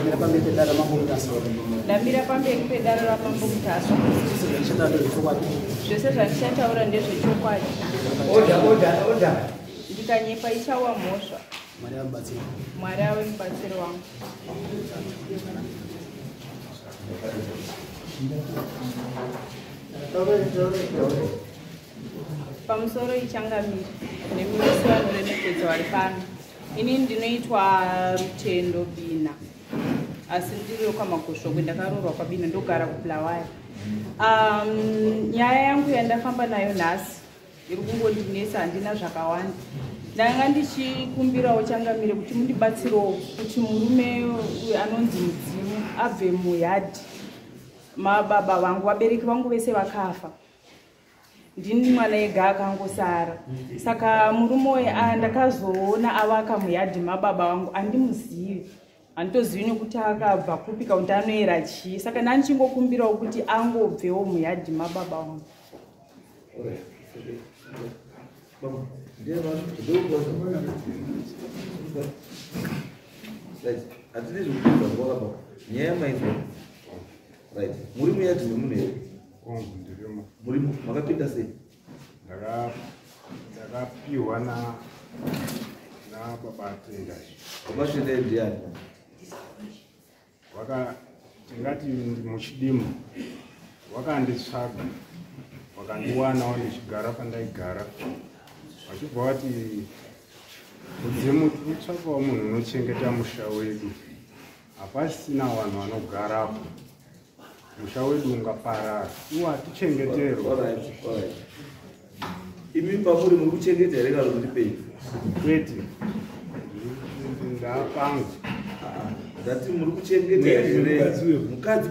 Ndamira pamberi pedare raMambo Mutasa. Ndamira pamberi pedare raMambo Mutasa. Zvese zvandichataura ndezvechokwadi. Zvese zvandichataura ndezvechokwadi. Order, order, order. Ndikanyepa ichawa mhosva. Mwari ave mubatsiri. Mwari ave mubatsiri wangu. Pamusoro ichangamire nemi vese vanoremekedzwa vari pano. Ini ndinoitwa Rutendo Bina asi ndiri wekwaMagoshokwe, ndakaroorwa kwaBina, ndogara kuBulawayo. Nyaya yangu yandafamba nayo nhasi iri kungondinetsa, handina zvakawanda. Ndanga ndichikumbirawo changamire kuti mundibatsirewo kuti murume uyu anonzi Mudzimu abve muyadhi mababa vangu. Vabereki vangu vese vakafa, ndini mwana ega akangosara. Saka murume uyu ndakazoona avaka muyadhi mababa vangu, handimuzivi, handitozivi nekuti akabva kupi kana kuti anoera chii. Saka ndandichingokumbirawo kuti angobvewo muyadhi mababa vangu. Right. Hatidi zvekupedza nguva kapa. Nyaya yamaizwa. Right. Muri muyadhi memunhu here? Hongu, ndirimo. Murimo. Makapinda sei? Ndakapiwa nababa Tendai. Baba Tendai ndiani? Waka tingati muchidimu wakanditsvaga, wakandiwanawo ndichigara pandaigara, vachibva vati, "Mudzimu, tinotsvakawo munhu unochengeta musha wedu, hapasisina vanhu vanogarapo, musha wedu ungaparara, iwo hatichengeterwa." Alright. Imi pamuri muri kuchengeta here kana kuti pei? Kwete, ndapangu. Ndati muri kuchengeta here? Mukadzi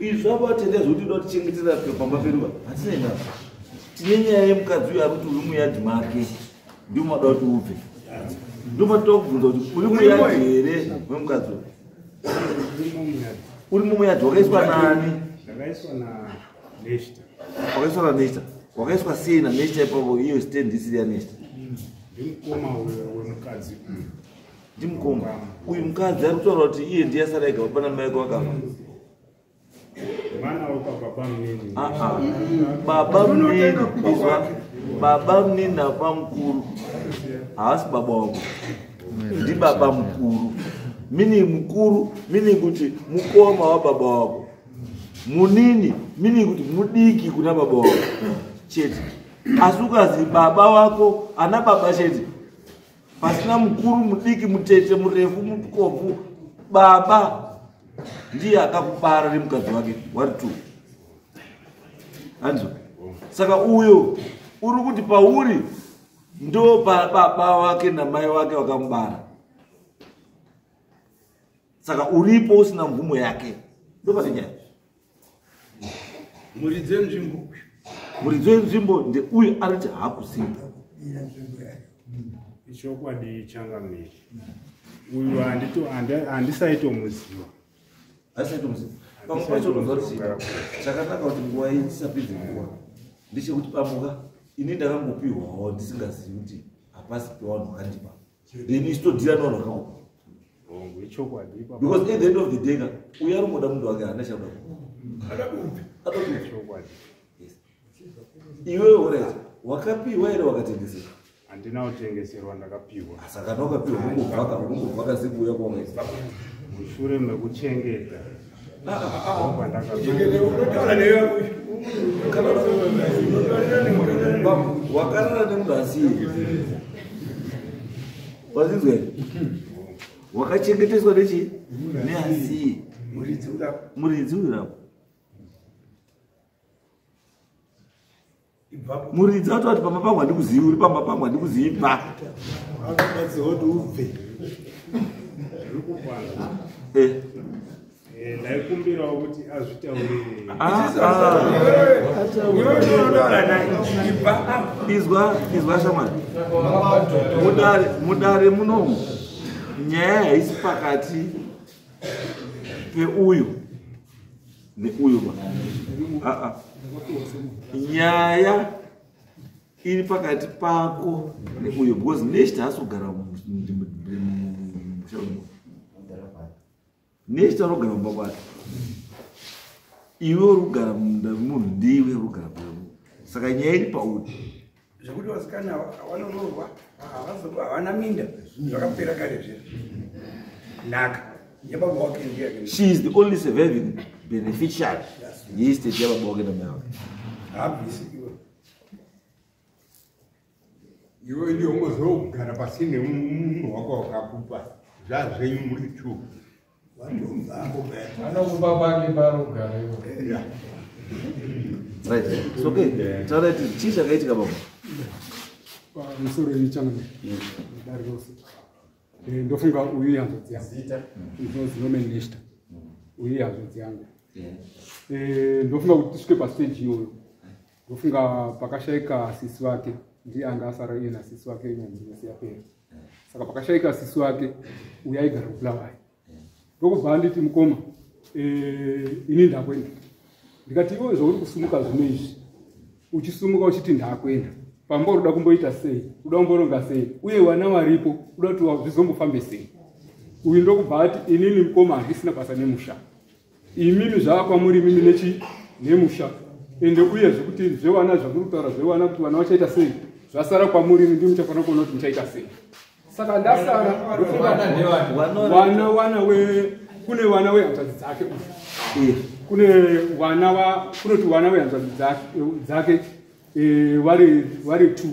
izvi zvavatenda zvekuti uda kutichengetera pamba pedu hatina nazvo. Tine nyaya yemukadzi uyu ari kuti uri muyadhi make, ndio mada kuti ubve. Ndomatoda kubvunza kuti uri muyadhi here wemukadzi uyu? Ndimo muyadhi. Uri mumuyadhi wakaiswa nani? Ndakaiswa naNeshta. Wakaiswa naNeshta. Wakaiswa sei naNeshta ipapo, iyo stand isiri yaNeshta? Ndimukoma wemukadzi uyu. Ndimukoma uyu. Mukadzi ari kutaura kuti iye ndiye asara ega pana mai ake wakafa. Mwana wepababa munini. Ah, ah. Baba munini, izwa, baba munini napa mukuru haasi baba wako, ndibaba mukuru. Meaning mukuru meaning kuti mukoma wababa wako, munini meaning kuti mudiki kuna baba wako chete. Asi ukazi baba wako, ana baba chete, pasina mukuru, mudiki, mutete, murefu, mukobvu, baba ndiye akakubara nemukadzi wake wari two, hanzwa? Saka uyo uri kuti pauri ndo baba wake namai wake vakamubara, saka uripo usina mvumo yake, ndo pane nyaya. Muridzi wenzvimbo. Muridzi wenzvimbo ndeuyu ari kuti haakuzivi. Ichokwadi changamire, uyu handisaitomuziva. Asaitomuziva. Pamwe pacho unonzwa kuti chakanaka kuti nguva iyi tisapedze nguva ndechekuti pamuka ini ndakangopiwawo ndisingazivi kuti hapasi pevanhu vakandipa, then isitodhira nevanhu vakakupa. Hongu, ichokwadi ipapo. Because at the end of the day ka, uyu ari kungoda munhu wake, haana chakuda. Adoti. Chokwadi. Iwewe, alright, wakapiwa here, wakatengeserwa? Handina kutengeserwa, ndakapiwa. Saka kana wakapiwa, ungobvaka ungobvaka sekuuya kwawakaita? Mushure mekuchengeta. Unotaura newe. Wakarara nemunhu asiye, wazinzwa here? Wakachengeteswa nechi neasiye. Muridzi urapo. Muridzi urapo. Ibvapo. Muridzi atoti, "Pamba pangu handikuzivi, uri pamba pangu handikuzivi, bva." Akabatsirwa kuti ubve. Zviri kupanda. Eh. Ndaikumbirawo kuti azvitaurire. Ah, ah. Unotaura naye, ibva. Izwa, izwa shamwari, mudare munomu nyaya haisi pakati peuyu neuyu ba. Ah, ah. Nyaya iri pakati pako neuyu, because next haasi kugara musha uno. Neshta anogara mumba kwake. Iwe uri kugara munda memunhu, ndiwe uri kugara munda memunhu, saka nyaya iri pauri. Zvekuti vasikana vanoroorwa havana minda, zvakapera kare zviro. Nhaka yababa wake ndiyake. She is the only surviving beneficiary yeestate yababa wake namai wake. Haabvisi iwe. Iwe ndiyo ungozogara pasi nemunhu wako wakakupa zvazvenyu muri two. Anokupa kwake parugare iwo. Right, so okay, taura kuti chii chakaitika, baba. Pamusoro yechangamire, dare rose. Ndofunga uyu ihanzvadzi yangu. Ndinonzi Norman Neshta. Uyu ihanzvadzi yangu. Ndofunga kuti tisvike pastage iyoyo, ndofunga pakashaika sisi wake, ndiye anga asara iye nasisi wake nyanzi yose yapera. Saka pakashaika sisi wake, uyu aigara kuBulawayo, ndokubva anditi, "Mukoma, ini ndakuenda." Ndikati, "Iwe zvauri kusumuka zvino izvi, uchisumuka uchiti ndakuenda pamba, unoda kumboita sei? Uda kumboronga sei? Uye vana varipo, uda kuti zvizombofambe sei?" Uyu ndokubva ati, "Inini mukoma handisina basa nemusha. Imimi zvava kwamuri imimi nechi nemusha. Ende uye zvekuti zvevana zvamuri kutaura zvevana, kuti vana vachaita sei, zvasara kwamuri imi, ndimi muchafanira kuona kuti muchaita sei." Saka ndasara ndofunga vana we kune vana wehanzvadzi dzake uyu, kune vana va kunoti vana wehanzvadzi dzake vari two,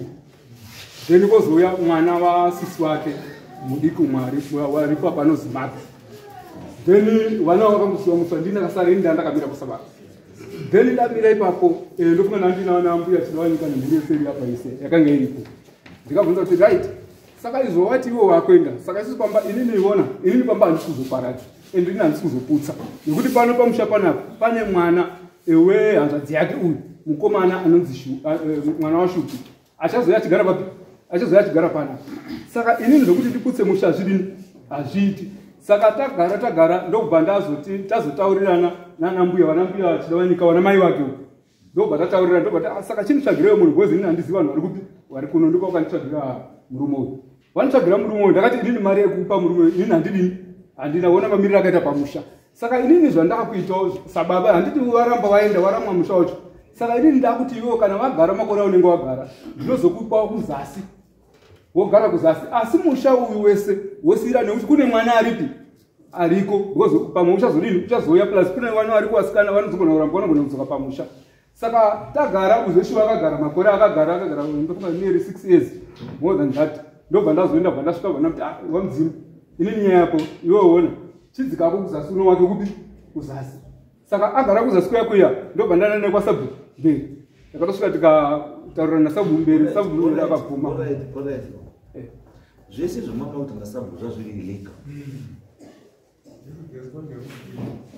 then kozouya mwana wasisi wake mudiki umwe aripo apa anonzi Mark. Then vana vakangosiwa musa, ndini ndakasara ini, ndandakamira kusabata. Then ndamira ipapo, ndofunga ndandina vana mbuya Chidawanyika nemhuri yese iri apa ise yakanga iripo. Ndikabvunza kuti, "Right, saka izvo wati iwe wakuenda, saka isusu pamba, inini iona, inini pamba handisi kuzoparadza, ende ini handisi kuzoputsa, nekuti pano pamusha panapa pane mwana wehanzvadzi yake uyu mukomana anonzi mwana waShupi, achazouya achigara papi? Achazouya achigara panapa. Saka inini zvokuti ndiputse musha hazvidini, hazviiti." Saka tagara tagara, ndokubva ndazoti tazotaurirana nana mbuya, vana mbuya Chidawanyika, vana mai wake uyu. Ndobva tataurirana, ndobva "Ah, saka chinditsvagireyo munhu, because inini handizivi vanhu vari kupi, vari kuno." Ndiko vakanditsvagira murume uyu. Vanditsvagira murume uyu, ndakati, "Inini mari yekupa murume uyu inini handidini, handina. Ona mamiriro akaita pamusha. Saka inini zvandakuitawo sababa, handiti varamba vaenda, varamwa musha wacho. Saka inini ndakuti iwewo kana vagara makore aunenge wagara, ndinozokupawo kuzasi, wogara kuzasi, asi musha uyu wese wosiyira, nekuti kune mwana aripi ariko, because pamwe uchazodini, uchazouya, plus kune vana variko vasikana vanozogona kuramba, vanogona kudzoka pamusha." Saka tagara, uzoshuva akagara makore akagara, akagara ndofunga nearly 6 years, more than that. Ndobva ndazoenda, bva ndasvika, bva ndamuti, "Ah, wamudzimu, inini nyaya yako iwe ona, chidzikako kuzasi uno wake kupi kuzasi." Saka agara kuzasi kuya kuya, ndobva ndanane kwasabhuku mberi. Takatosvika tikataurira nasabhuku mberi, sabhuku akabvuma. Alright. Zvese zvamama kuti nasabhuku zvazviri illegal,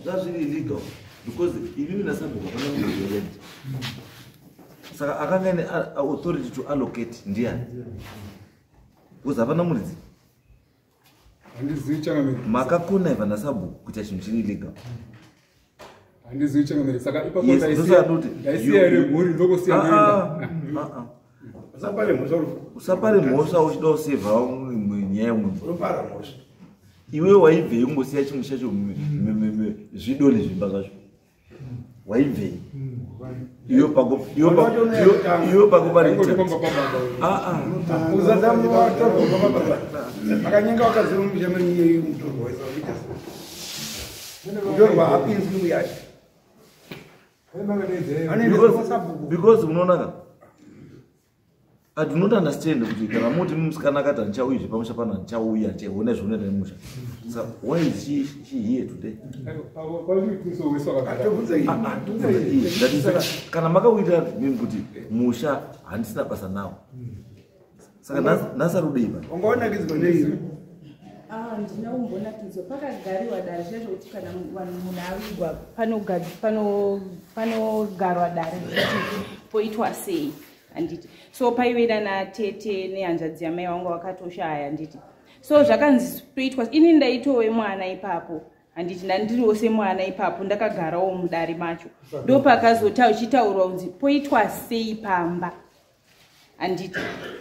zvazviri illegal, because imimi nasabhuku hapana muridzi weland. Saka akanga ine authority to allocate ndiani? Because hapana muridzi. Handizivi, changamire. Makakonaiva nasabhuku kuita chinhu chiri illegal. Handizivi, changamire. Saka ipapo Yes, ndosaka ndaisiya here mhuri, ndokusiya ndoenda? Ah, ah. Usapare mhosva. Usapare mhosva uchida kusevha nyaya yemwe. Unopara mhosva. Iwe waibvei kungosiya chimwe chacho zvidonhe zvimba zvacho? Waibvei iwe pako? Iwe pako pari. Ah, ah. Uzadza mutorwa kwababa makanyenga wakaziva musha menyu, mutorwa wese wakuita sei? Mutorwa hapinzwi muyacho. Because unoonaka, I do not understand kuti kana muti musikana akati handichauyi zvepamusha pano, handichauyi, handichaona zvinoita nemusha, so why is she here today? Ndati saka kana makawirira mimi kuti musha handisina basa nawo, saka nhasi ari kudei pa? Wanga wanakidzwa nei? Ah, ndina kumbonakidzwa. Pakagariwa dare zviya zvokuti kana vanhu munhu avigwa panogarwa dare kuti poitwa sei, handiti? So paive nanatete nehanzvadzi yamai vangu vakatoshaya, handiti? So zvakanzi toitwa, ini ndaitove mwana ipapo, handiti? Ndandiriwo semwana ipapo, ndakagarawo mudare macho. Ndopakazochitaurwa kunzi poitwa sei pamba, handiti?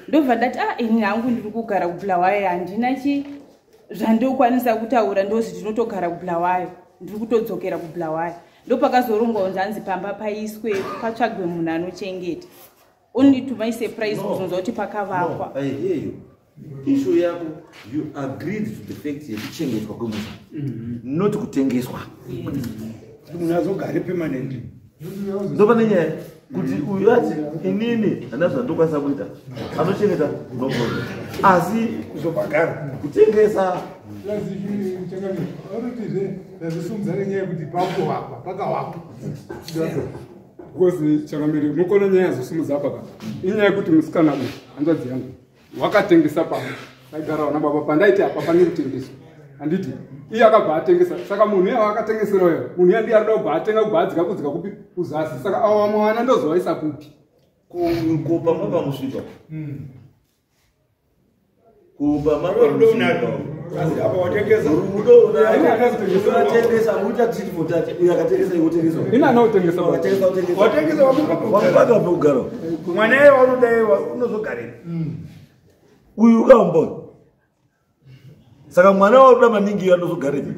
Ndobva ndati, "A, ini hangu ndiri kugara kuBulawayo, handina chi Zvandokwanisa kutaura ndozi ndinotogara kuBulawayo, ndiri kutodzokera kuBulawayo. Ndopakazorongwa kunzi hanzi pamba paiswe, patsvagwe munhu anochengeta. Only to my surprise, No. kuzonzwa kuti pakavakwa. No, I hear you. Issue yako, you agreed to the fact yekuchengetwa kwemusha, not kutengeswa. Munhu azogare permanently. Ndopane nyaya kuti uyu ati, inini handina zvandokwanisa kuita, anochengeta no problem, asi kuzobhagara kutengesa. Arotizve ndazvisumudza nenyaya yekuti pakovakwa pakavakwa. Because chakamiri mukona, nyaya yazosimudza apa ka, inyaya yekuti musikana uyu, hanzvadzi yangu, wakatengesa pamba aigara vana baba. Pandaiti apa pane kutengeswa, handiti? Iye akabva atengesa. Saka munhu iye waakatengesera uyo, munhu iye ndiye arikuda kubva atenga, kubva adzika kudzika kupi? Kuzasi. Saka avo vamwe vana ndozovaisa kupi? Kupa mapamusvika, kupa. Rudo unarwo. Asi apa watengesa. Rudo unatengesa, uita tit for tat. Uyu akatengesa, iwe utengesa. Ini anautengesa. Akatengesa, utengesa. Watengesa, wamupa. Wamupaka pekugara. Mwana iye waunoda iye unozogarira. Uyu ukaomba, saka mwana waruda maningi iyo anozogarepi?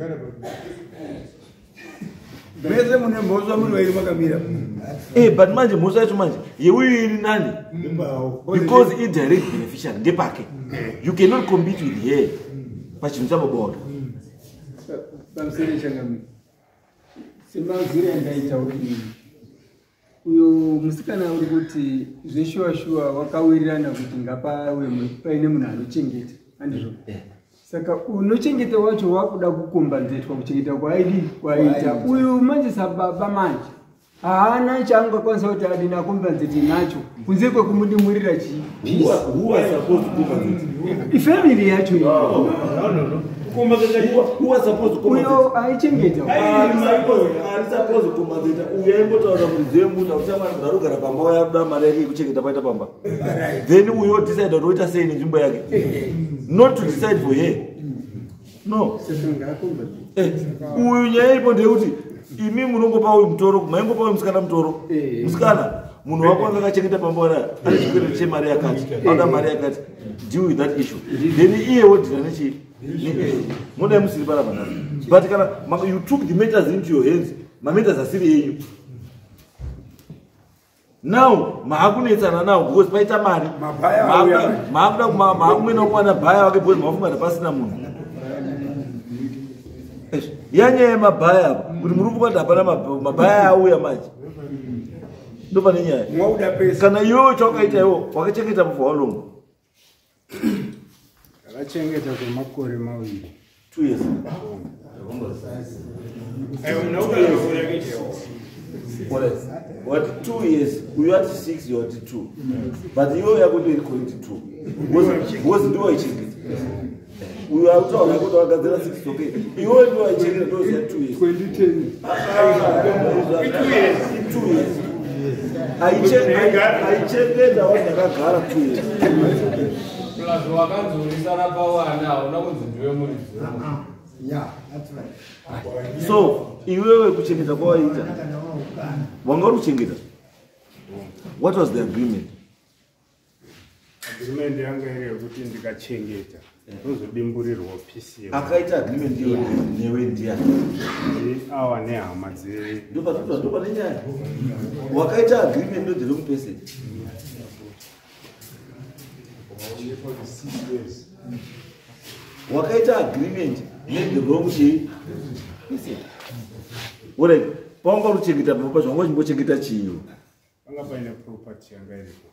Mese mune mhosva, muri vairi makamira. Eh, but manje mhosva yacho manje yeuyu iri nani, because idirect beneficiary ndepake. You cannot compete with her pachinhu chababa wake. Pamusoro, changamire, semazwiro andaita kuti uyo musikana uri kuti zveshuwa shuwa wakawirirana kuti ngapawe paine munhu anochengeta, handizvo? Saka unochengeta wacho wakuda kukombanzetwa kuchengeta kwaaidi kwaita uyu manje. Sababa manje haana chaangakwanisa kuti adini akombanzete nacho kunze kwekumudimurira chii. Who are supposed to compensate? Ifamily yacho iyo. Who are supposed to compensate? Uyo aichengeta. Ari supposed kucompensate uyu aimbotaura muridzi wemunhu kuti amani munhu arikugara pamba, wayakuda mari yake yekuchengeta paita pamba. Then uyu odecide kuti oita sei nenzvimbo yake, not to decide for her, no. Eh, uyu nyaya iripo ndeyekuti imi munongopa uyu mutoro, maingopa uyu musikana mutoro. Musikana, munhu wako anga akachengeta pamba wana ane chikwereti chemari yakati, anoda mari yakati, deal with that issue. Then iye wodhira nechii neissue, modai musiri panapa nhasi. But kana you took the matters into your hands, mamatters asiri enyu, now maakunetsana now because paita mari. Mabhaya auya. Maakuda maakumwena kuwana bhaya wake because mafunga pasina munhu. Yanyaya yemabhaya apa, kuti muri kufunga kuti hapana mabhaya auya manje, ndopane nyaya. Mwauda pesa. Kana iwewe chawakaita, iwo wakachengeta for how long? Ndakachengeta kwemakore 2. 2 years. Aiwa, munaugara makore akaitewo. What, 2 years? Uyu ati 6, you ati 2, but iwe yako ndo iri correct 2 because ndiwo waichengeta. Uyu akutaura kuti wakagadzira 6, okay, iwe ndiwo waichengeta, ndoziya 2 years. 2010. 2 years aichengeta, wandakagara 2 years. Plus wakanzorisana pawana, hauna kunzi ndiwe muridzi. Yeah, that's right. So iwewe kuchengeta kwawaita, wanga uri kuchengeta, what was the agreement? Agreement yanga iri yekuti ndikachengeta ndozodimburirwa piece. Akaita agreement iyo newe ndiani? Awa nehama dze Ndopane nyaya. Wakaita agreement ndo the wrong person. For the 6 years. Wakaita agreement nethe wrong chii person. Alright, pawanga uri kuchengeta papa, zvanga uchimbochengeta chiyo? Panga paine property yanga iripo.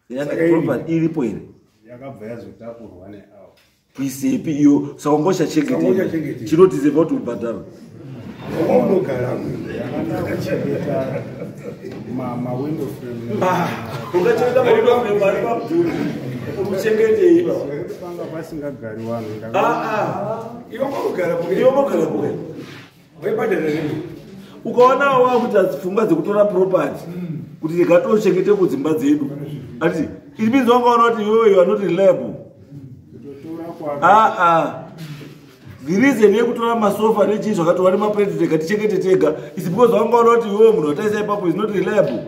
Yanga property iripo here? Yakabva yazotakurwa neawa. Kuisepi iyo? Saka wanga Saka uchachengeta, uchachengeta. chinotizepa kuti ubhadhara? Waunogara. Ndakachengeta mawindow frame. Ukachengeta mawindow frame ari pamudhuri, uchengetei? Panga pasingagari vanhu. Iwe makugara. Iwe mogara poke. Waibhadhara rini? Ukaona wakuita pfungwa dzekutora property kuti ndikatochengete kudzimba dzedu, ati it means wangaona kuti iwewe you are not reliable. Kutotora kwake. Aa, the reason yekutora masofa nechii zvakatorwa nemapureti tega tichengete tega is because wangaona kuti iwewe munhu wataisa ipapo is not reliable.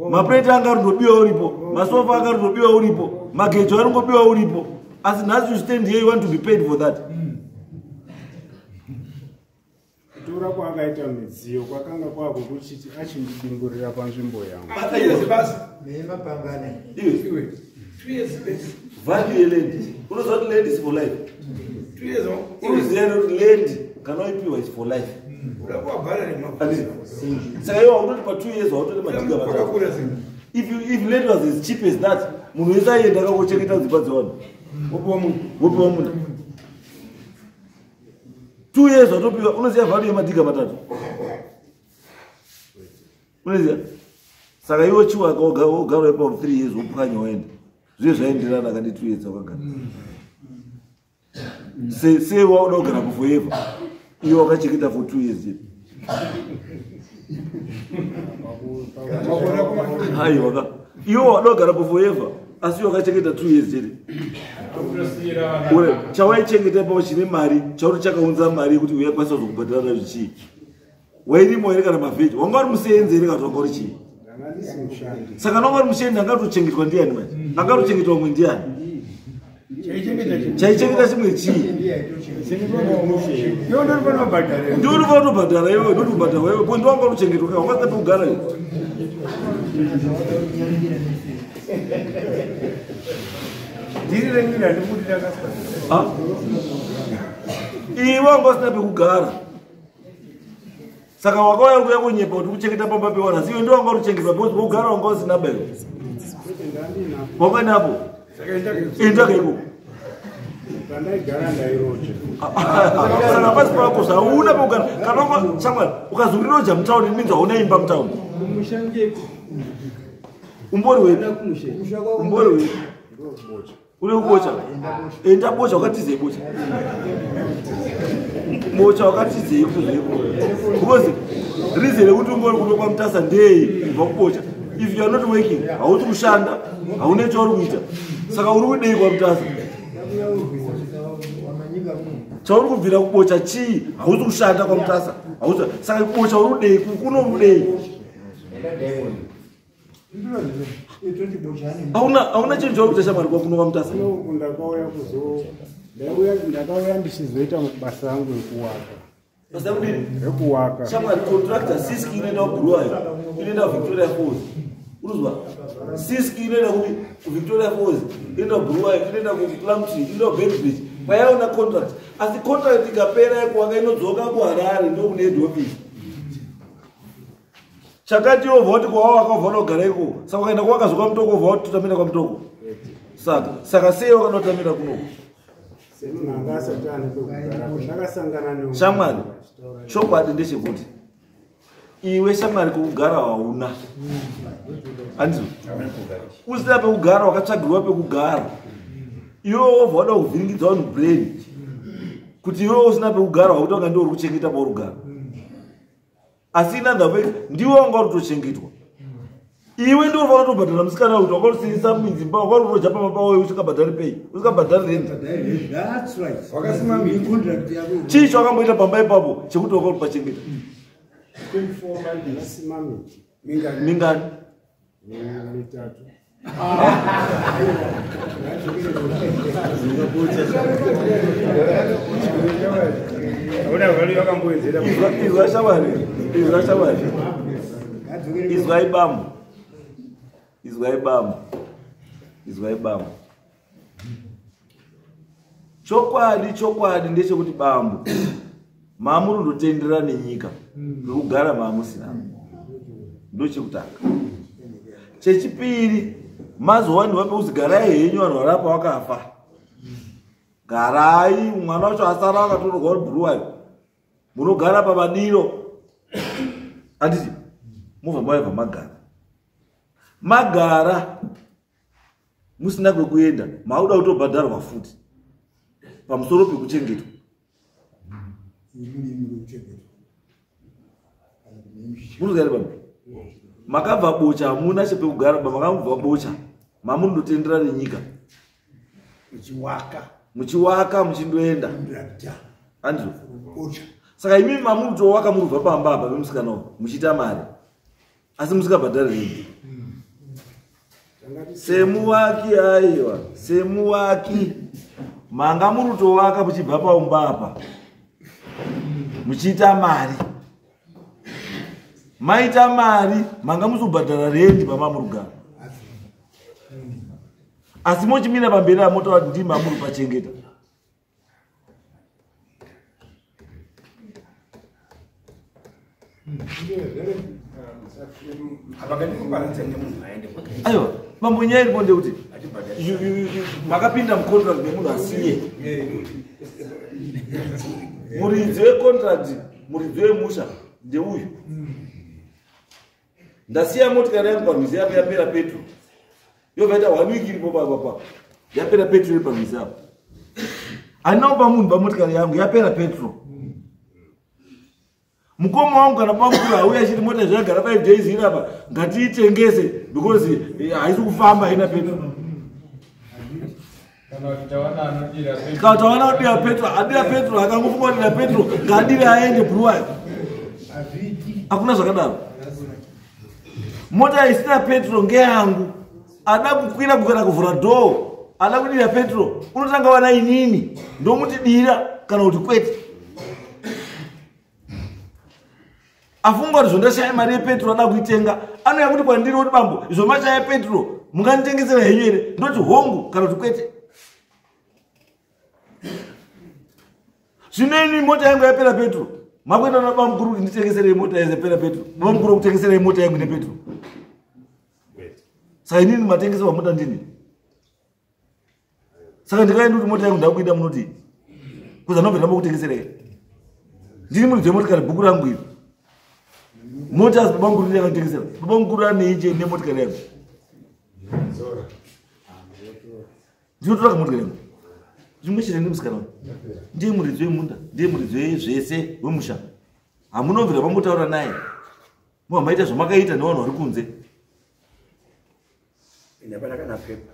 Mapureti anga arindobiwa uripo, masofa anga arindobiwa uripo, magejo aringobiwa uripo, asi nhasi you stand here, you want to be paid for that. Kutora kwaakaita midziyo kwakanga kwakukuchiti achindidimburira panzvimbo yangu. Value yeland. Unoziva kuti land is for life. Unoziva kuti land kana waipiwa is for life. Saka iwe hautoti pa 2 years hautoti madhiga matatu. If land was as cheap as that, munhu wese aienda akangochengeta dzimba dzevanhu. Wopiwa munda. 2 years watopiwa, unoziva value yemadhiga matatu. Unoziva? Saka iwe chiwaka wogara ipapo 3 years wopwanya waenda. Zviye zvaenderana kandi 2 years wakagara. Sei wauda kugara for forever? Iwe wakachengeta for 2 years chete. Haiwa ka. Iwe wauda kugara for forever, asi iwe wakachengeta 2 years chete. Ure chawaichengeta ipapo chine mari, chauri chakaunza mari yekuti uyakwanisa kuzokubhadhara nazvo chii? Wairimo here kana mavheji? Wanga uri musenzi here kana wanga uri chii? Saka wanga uri mushendi angatochengetwa ndiani manje? Angatochengetwa mumwe ndiani? Chaichengeta chimwe chii? Ndiwe unofanira kutobhadhara iwewe, ndotobhadhara iwewe. Ko ndiwe wanga urichengetwa ka, wanga usina pekugara iwe. Iwe wanga usina pekugara. Saka wakauya kuya kunyepa kuti kuchengeta pamba pewana. Asi iwe ndiwe wanga urichengetwa because pekugara wanga usina ba iwe. Wakaenda apo? Enda kaiko. Pandaigara ndairoja. Saka pasi pako zvauna pekugara. Kana wanga shamwari ukazoriroja mutauni means hauna imba mutauni. Umbori wepi? Umbori wepi? Uri kubocha? Enda bocha wakatizei bocha? Bocha wakatizei kutozveiko? Because reason yekuti umbori kuno kwaMutasa ndei kubva kubocha. If you are not working, hausi kushanda, hauna chauri kuita. Saka uri kudei kwaMutasa? Chauri kubvira kubocha chii? Hausi kushanda kwaMutasa. Hausi. Saka kubocha uri kudei? Kuno uri kudei? Hauna chinhu chauri kuita shamwari kwakuno kwaMutasa? Ndakauya ndichizoita basa rangu rekuwaka. Basa kudini? Rekuwaka. Shamwari contractor Siski inoenda kuBulawayo, inoenda kuVictoria Falls. Urikuzwa? Siski inoenda kuVictoria Falls, inoenda kuBulawayo, inoenda kuPlumtree, inoenda kuBeitbridge. Kwayaona contract. Asi contract ikapera yekuwaka inodzoka kuHarare ndokune head office. Chakati yobva kuti kwawaka wabva unogara ikoko. Saka ukaenda kuwaka zvokwamutoko wobva watotamira kwamutoko. Saka sei wakada kutamira kunoko? Shamwari, chokwadi ndechekuti iwe shamwari kwekugara hauna. Handizvo? Usina pekugara wakatsvagirwa pekugara. Iwe wobva wada kuvhiringidza vanhu brain. Kuti iwe usina pekugara wakuti wanga ndiwe uri kuchengeta pauri kugara. Asi inanda pe ndiwe wanga uri kutochengetwa. Iwe ndiwe unofanira kutobhadhara musikana kuti wanga urisirisa mudzimba, wanga uri kuroja pamba pavo iwe usingabhadhari pei, usingabhadhari rent. That's right. Wakasima miti contract yako. Chii chawakamboita pamba ipapo chekuti wanga uri pachengeta? Ndakasima miti. Mingani? Mingani? Mitatu. Izwa shamwari, izwa shamwari. Izwai bambo. Izwai bambo. Izwai bambo. Chokwadi, chokwadi ndechekuti bambo mamuri ndotendera nenyika ngekugara mamusina. Ndochekutanga. Chechipiri, mazuva andi vape kuzi garai henyu vanhu varapa vakafa. Garai, mwana wacho asara akatorwa uri Bulawayo. Munogara pamadiro. Handiti mubva maibva magara. Magara musina kwekuenda, mauda kutobhadharwa futi pamusoro pekuchengetwa. Munozwa baba? Makabva bocha hamuna chepekugara ba makabva bocha mamunotendera nenyika. Muchiwaka. Muchiwaka muchindoenda. Andizvo. Saka imi mamunotowaka murubva pamba apa pemusikana uyu muchiita mari. Asi musikabhadhari rent. Semuwaki aiwa, semuwaki manga murutowaka muchibva paumba apa muchiita mari. Maita mari manga musi kubhadhara rendi pamamuri kugara, asi mochimira pamberi amotaura kuti ndimi amuri pachengeta. Aiwa mambo, nyaya iripo ndekuti makapinda mucontract nemunhu asiye muridzi wecontract. Muridzi wemusha ndeuyu. Ndasiya motikari yangu parwizi yapo, yapera petro, yobva ita one week iripo papapa, yapera petro iri parwizi apo. Handina kupa munhu pamotikari yangu, yapera petro. Mukoma wangu kana pamukuru auya achiti mota zvagara 5 days iri apa, ngatiitengese because haisi kufamba, haina petro. Kana kuti tawana anodira petro. Kana tawana kudira petro, adira petro. Akangofunga kudira petro, ngaadire aende Bulawayo. Hakuna zvakadaro. Mota isina petro ngeyangu. Ada kukwira kana kuvhura dhoo, ada kudira petro, unotanga wana inini ndomuti dira kana kuti kwete. Afunga kuti zvondashaya mari yepetro, ada kuitenga, anouya kuti kwandiri oti, "Bambo, izvo mashaya petro, munganditengesera henyu here?" Ndoti hongu kana kuti kwete. Zvino ini mota yangu yapera petro, makuenda nabamukuru kuti nditengeserei mota yapera petro. Bamukuru kutengeserei mota yangu nepetro? Saka inini matengeserwa mota ndini? Saka ndikaenda kuti mota yangu ndakuida, munoti kuza nobva ndambokutengeserei? Ndini muridzi wemotikari, bhuku rangu iri. Mota asi baba mukuru ndiyakatengesera. Baba mukuru aneiche nemotikari yangu? Ndinotora kamotikari yangu. Zvimwe chete nemusikana uyu, ndiye muridzi wemunda, ndiye muridzi wezvese wemusha. Hamunobvira mambotaura naye, mobva maita zvamakaita nevanhu vari kunze. Hapana kana pepa.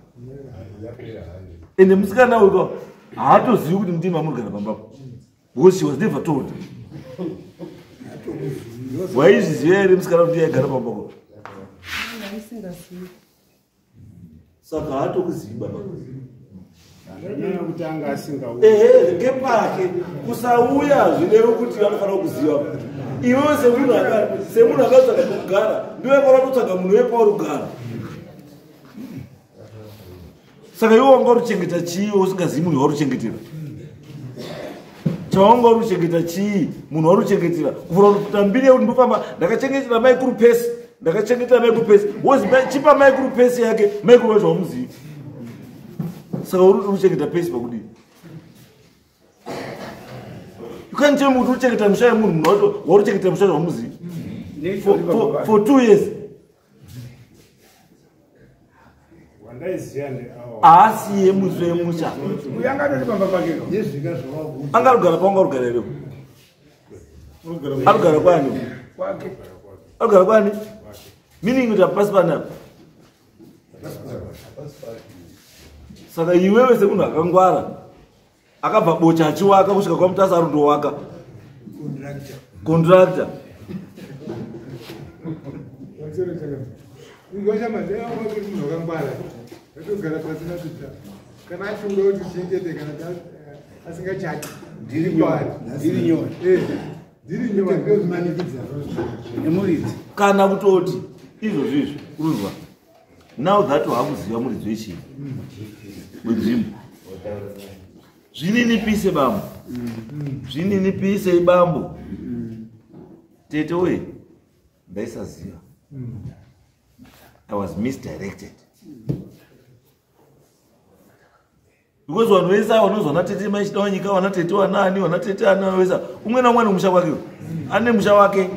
Ende musikana uyu haatozivi kuti ndimi amurigara pambapo because she was never told. Waizviziva here musikana kuti ndiye aigara pambako? Ndaisingazivi. Saka haatokuzivi baba. Zvanyanya kuti anga asingauyi. Ehe, ngepake kusauya zvirevo kuti vanofanira kuziva. Iwewe semunhu akatsvaga pekugara, ndiwe fanira kutsvaga munhu wepauri kugara. Saka iwe wanga urichengeta chii usingazivi munhu wauri? Chawanga uri kuchengeta chii munhu wauri kuchengetera? Kuvhura kuita mbiri yekuti ndofamba ndakachengetera maikuru pesi, ndakachengetera maikuru pesi, wozi chipa maikuru pesi yake, maikuru vacho hamuzivi. Saka uri kuti kuchengeta pesi pakudii? You can't tell me kuti uchengeta musha yemunhu, munhu wacho wauri kuchengeta musha wamuzivi for 2 years. Wandaiziva ndeawa. Haasiye muzi wemusha. Uyu angatoti pamba pake. Angarugara paunga rugara here? Arugara kwani? Kwake. Arugara kwani? Meaning kuti hapasi panapa. Saka iwewe semunhu akangwara akabva Bocha achiwaka kusvika kwaMutasa, arundowaka contractor. Munhu wakangwara atogara pasina kuita kana achiuda kuti uchengete kana asingachati. Ndiri nyore. Ndiri nyore. Ndiri nyore. Nemuridzi. Kana kutoti izvozvo izvi, urunzwa, now that wakuziva muridzi wechii wenzvimbo, zvininipise bambo, zvininipise bambo. Tete we, ndaisaziva, I was misdirected, because vanhu vese ava vanonzi vana tete maichida wanyika, vana tete wanani, vana tete ana vese, umwe naumwe ane musha wake, ane musha wake.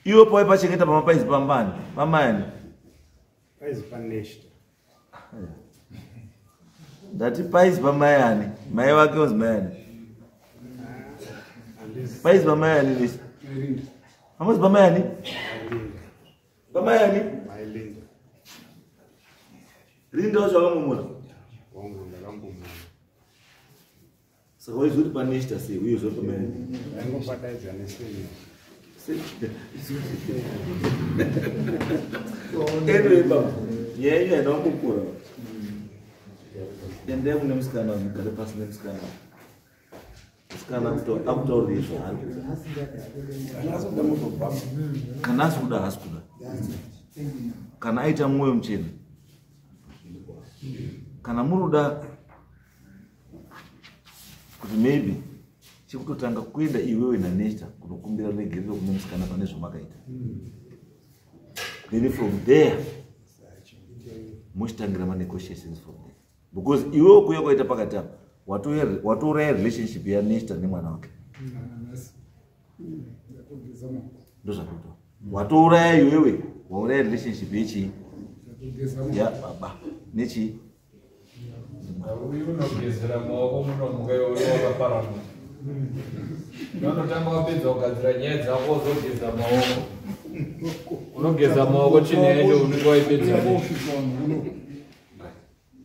Iwe pawai pachengeta pamapaizi pambani pamayani? Paizi paneshta. Ndati paizi pamayani, mai vake onzi mayani. Paizi pamayani nesi amozi pamayani, pamayani. Mailinda. Rinda wacho wakamumura? Wangu, ndakambomuna. Saka waizoti paneshta sei uye zoti pamayani? Ndaingopadaidza neseni. Anyway baba, nyaya yenyu haina kumbokura. Endai kune musikana, mugare pasi nemusikana. Musikana akutaurire zvaari kuda. Kana asi kuda haasi kuda. Kana aita mwoyo muchena. Kana muri kuda kuti maybe chekutotanga kuenda iwewe naNesta kunokumbira regerero kune musikana pane zvamakaita. Then from there mochitangira manegotiations from there. Because iwewe kuuya kwaita pakati apa watouraya relationship yaNesta nemwana wake. Ndozvakuita. Watouraya iwewe, wauraya relationship yechii? Ya baba nechii? Uyu unogezera maoko munomuka iwe wakaparamuka. Unotanga wapedza kugadzira nyaya dzako wozogeza maoko. Unogeza maoko tsvina yacho unenge waipedza.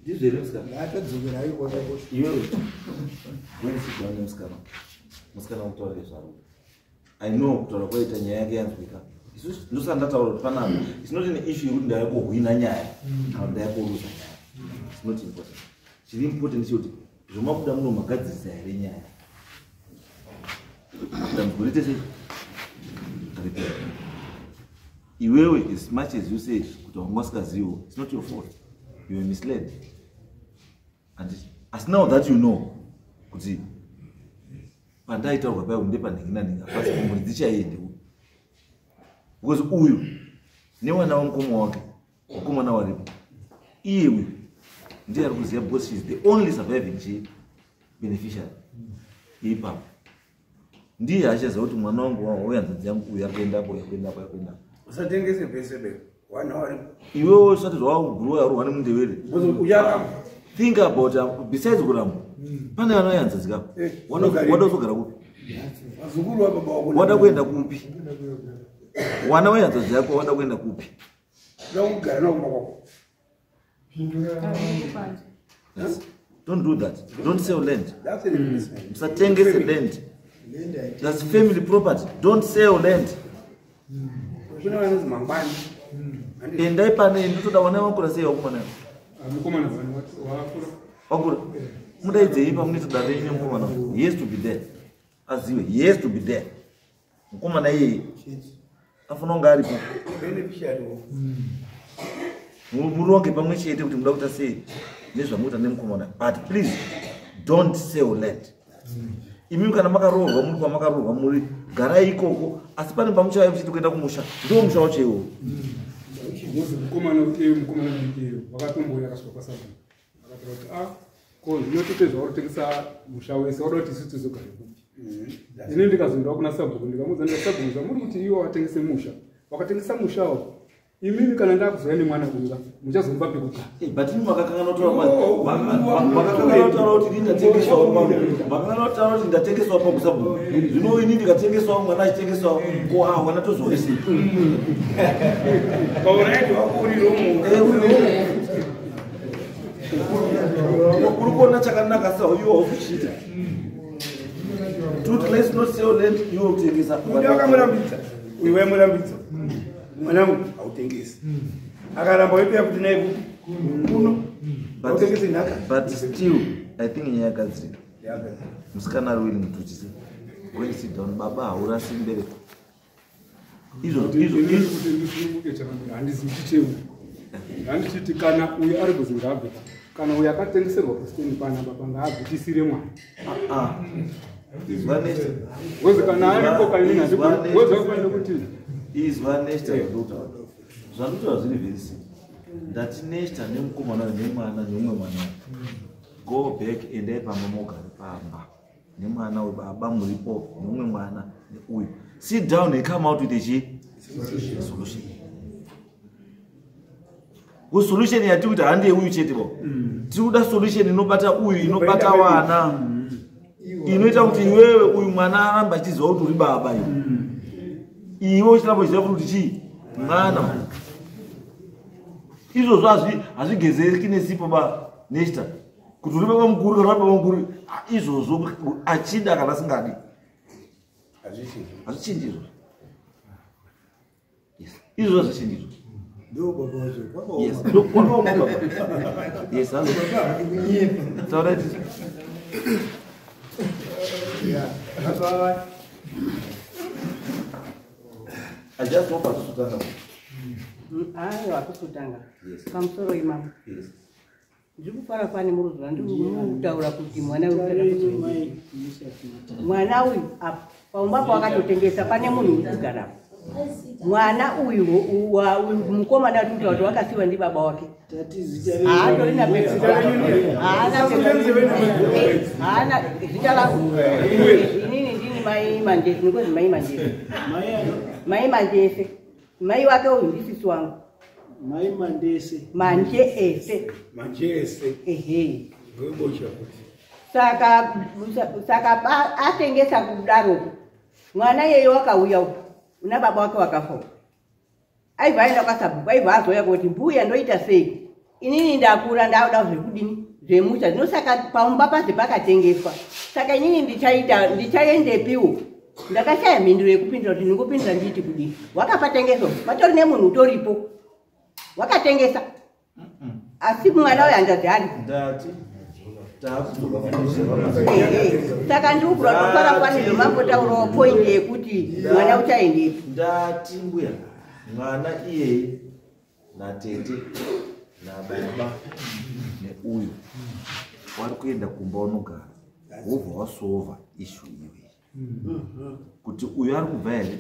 Ndizvo here musikana? Iwewe go and sit down nemusikana. Musikana ukutaura zvaro. I know kutaura kwaita nyaya yake yanzwika. Isusu ndosaka ndataura kuti panapa it's not an issue yekuti ndaya kuhwina nyaya kana ndaya kuruza nyaya. It's not important. Chiri important ndechekuti zvomabuda muno magadzirisa here nyaya. Dambudziko riite sei? Ripere. Iwewe as much as you say kuti wanga usikaziviwo, it's not your fault. You were misled. And as now that you know kuti pandaitaurwa paya ndepanhingi nanhingi hapasi muridzi chaiye because uyu nemwana wamukoma wake mukomana waripo iye uyu ndiye ari kuziva because she is the only surviving chi beneficiary ipapo ndiye achaziva kuti mwana wangu wehanzvadzi yangu uyu akuendapo uyu akuendapo uyu akuendapo. Usatengese pese be wana waripo. Iwewe usati zvawagurwa yarohwa nemundevere. Think about besides kuramba pane vana vehanzvadzi kako wada kuzogara kupi? Vazukuru vababa wako wada kuenda kupi? Wana wehanzvadzi yako wada kuenda kupi? Kugara nakumba kwako. Yes. Don't do that. Don't sell land. Musatengese land. That's family property. Don't sell land. Kune vanonzi mangwani. Endai pane ndotoda wana wakura sei wakomana? Mukomana wakura. Wakura. Mudaidzei pamunoita dare renyu nemukomana. He has to be there. Aziwe, he has to be there. Mukomana iyeye afanira kunge aripo. Beneficiary. Muronge pamwe chete kuti muda kuita sei nezvamuita nemukomana. But please don't sell land. Imi kana makaroorwa muri kwamakaroorwa muri garai ikoko asi pane pamuchauya muchiti kuenda kumusha ndiwo musha wacho iwowo. Muzi mukomana mukomana mudiki wakatombouya akasvika kwasabhuku akataura kuti ah ko zvinotoite zvaurotengesa musha wese wada kuti isu tizogare kupi. Ini ndikazoendawo kuna sabhuku ndikamuudza ndikati sabhuku zvamuri kuti iwo watengese musha wakatengesa mushawo imimi kana ndakuzouya nemwana uyu muchazomupa pekugara. But imi makakanganwa kutaura kuti ini ndatengeswawo makakanganwa kutaura kuti ndatengeswawo pamusabhuku. Zvino ini ndikatengeswawo mwana achitengeswawo ko ah mwana tozoisei? Pauraiti wako uri romo. Uri kuona chakanaka sawo iwe haukuchiita. Tuti let's not sell land iwe kutengesa. Uyu wakamurambidza. Uyu waimurambidza. Mwanangu hautengesi. Akaramba waipeya kuti naye kuno. Hautengesi nhaka. But still I think nyaya yagadzirika. Musikana ari willing to chisi. Go and sit down baba haurasi mbereko. Izvo izvo izvo kuti ndisununguke chakanaka handizivi chichemo. Handichiti kana uyu ari kuzi ngaabve kana uyu akatengeserwa kusiteni pana baba ngaabve tisire mwana. Ngozi kana aripo kaini handikuweza kuenda kuti izwa Nesta zvandikutaura. Zvandikutaura zviri very simple. Ndati Nesta nemukomana nemwana neumwe mwana. Go back endai pamba mogare pamba. Nemwana webaba muripo neumwe mwana neuyu. Sit down and come out with a solution. Ku solution yati kuti handi uyu chete bo. Tiri kuda solution inobata uyu inobata wana. Inoita kuti iwewe uyu mwana aramba achiziva kuti uri baba iwe. Iwe uchiramba uchiziva kuti chii mwana. Izvozvo hazvigezeki nesipo ba Nesta. Kuti uri baba mukuru kana baba mukuru izvozvo achida kana asingadi. Hazvichinji izvozvo. Yes. Izvozvo hazvichinji izvozvo. Ndo baba wacho kwakaoma. Yes, ndo kwakaoma baba. Yes, hazvo. Taura iti. Yeah. Bye. I just hope hatisutanga. Aiwa, hatisutanga. Yes. Pamusoro imamo. Yes. Ndiri kufara fani muruzuva ndiri kutaura kuti mwana uyu mwana uyu apa paumba pawakatotengesa pane munhu uri kugarapo. Mwana uyu mukomana uri kutaura kuti wakasiwa ndi baba wake. Haatorina haana haana zita langu. Inini ndini mai Mandese, ndikozi mai Mandese. Mai Mandese. Mai wake uyu ndisisi wangu. Mai Mandese. Mandese. Mandese. Ehe. Ngebocha kuti. Saka atengesa kudaro. Mwana yeye wakauya uku. Una baba wake wakafa. Aibva aenda kwasabhuku, aibva azouya kuti mbuya ndoita sei? Inini ndakura ndauda zvekudini zvemusha. Zvino saka paumba paze pakatengeswa. Saka inini ndichaendepiwo. Ndakashaya mhinduro yekupindura kuti ndingopindura ndiiti kudini. Wakapatengeswa, patori nemunhu utoripo. Wakatengesa. Asi mwana uyu hanzvadzi ari. Ndati Saka ndiri kukura kufara kwani zvomambotaurawo point yekuti mwana uchaendepi. Ndati mbuya mwana iyeye natete nababa neuyu wari kuenda kumba unogara wobva wasova ishu iyoyi kuti uyu ari kubva here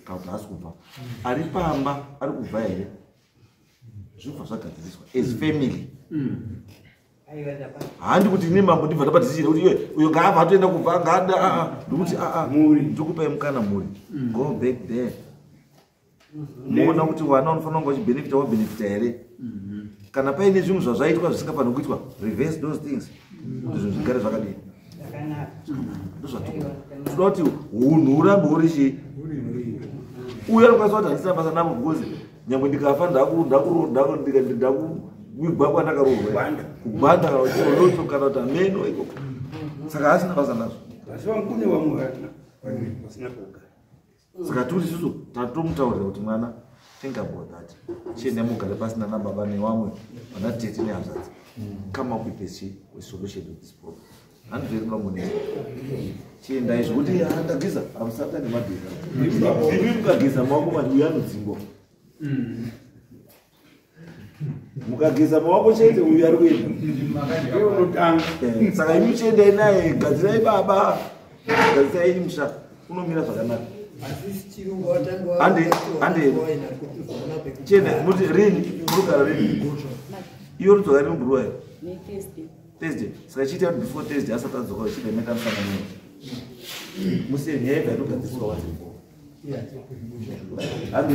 kana kuti haasi kubva, ari pamba ari kubva here, zvinobva zvagadziriswa as family. Handi kuti ini mambo ndibva ndapa decision kuti iwe uyo ngaabva atoenda kubva ngaada aa ndikuti aa ndikupai mukana mhuri go back there muona kuti wana unofanira kunge wachibenefita wabenefita here. Kana paine zvinhu zvazvaitwa zvisingafaniri kuitwa, reverse those things kuti zvinhu zvigare zvakadini. Ndozvatikuda toda kuti hunhu hurambe huri chii. Uyo anokwanisa kuti handisina basa navo because nyangwe ndikafa ndakuwigwa kwandakaroorwa kugwanda kana kuti kana kuti ameno ikoko, saka haasina basa nazvo. Asi vamukune vamwe vasina kugara. Saka turi isusu tatomutaurira kuti mwana think about that, chienda mugare pasina nababa nevamwe vana tete nehanzvadzi, come up with a solution to this problem. Handizveri munomunetsa chiendai zvekuti ndageza hamusati nemageza imi mukageza maoko manje uyu anodzingwa. Mukageza maoko chete uyu ari kuenda. Saka imi chiendai naye, gadzirai baba, gadzirai musha unomira zvakanaka. Ande chienda muti rini murugara rini iyo rudzoka rini mubhuruwa here Thursday. Saka chiita kuti before Thursday asati adzoka uchida maita musangano musiye nyaya ibva yatogadziriswa once and for all. Ande.